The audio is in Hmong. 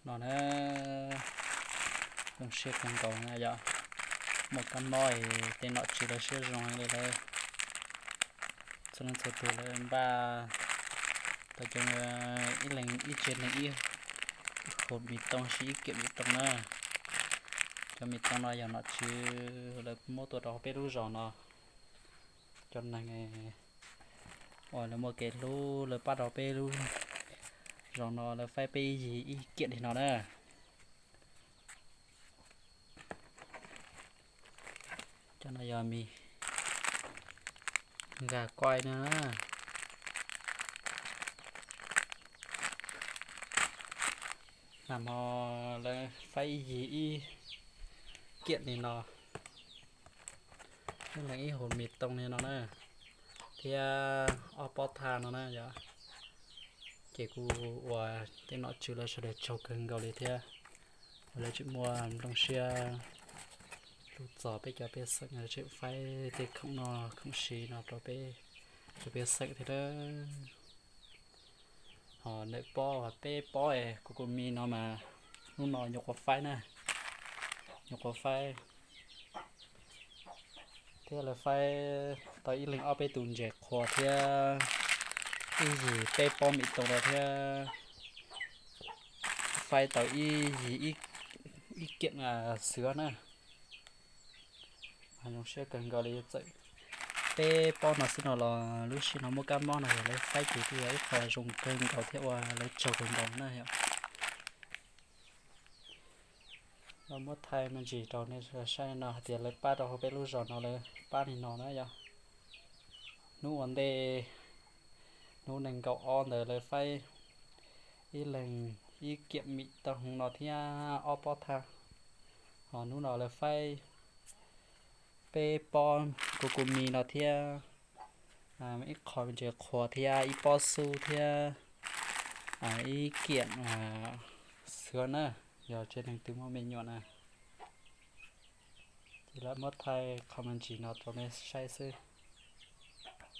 No na, zoo siab kawg nkaus na yom. Muaj kab mob es tej nom tswv lawv siab zoo li lawm. Txhua leej txhua tus lawv npaj tau cov, ib leeg ib tsev neeg ib hauv mis tooj, ib kiam mis tooj na. Cov mis tooj no yog nom tswv lawv muab tuaj rau peb lub zos no. Cov neeg uas lawv muaj kev hlub lawv pab rau peb lub zos no lawv faib peb ib yig ib kiam li no na. Cov no yog mis nkag kuaij na. Nag hmo lawv faib ib yig ib kiam li no, ib leeg ib hauv mis tooj li no na, thiab ob pob thaj no na yom. Ces kuv ua tej nom tswv lawv sawv daws tsaug kawg nkaus li thiab, uas lawv tseem muaj nplooj siab hlub txog peb cov pej xeem, lawv tseem faib tej khoom no khoom siv no rau peb cov pej xeem thiab. Ho ntawm pob, peb pob es kuv kuv mis no mas hnub no nyuam qhuav faib na, nyuam qhuav faib thiab lawv faib tau ib leeg ob peb tus ntses qhuav thiab ib yig peb pob mis tooj rau thiab faib tau ib yig ib kiam xwb na. Mas zoo siab kawg nkaus li, txawm peb pob no xwb no los lub sij no muaj kab mob no yog lawv faib ces twb yog ib qho zoo kawg nkaus thiab ua lawv tsaug kawg nkaus na yom. Los muab thaij me ntsis rau nej saib no hais tias lawv pab rau hauv peb lub zos no lawv pab li no na yom. Hnub ua ntej, hnub nees nkaum ob ntawd lawv faib ib leeg ib kiam mis tooj no thiab ob pob thaj. Ho hnub no lawv faib peb pob kuv kuv mis no thiab ib qho ntses qhuav thiab ib pob xub thiab ib kiam xwb na, yog tsev neeg twg muaj me nyuam na. Ces lawv muab thaij qhov me ntsis no rau nej saib xwb.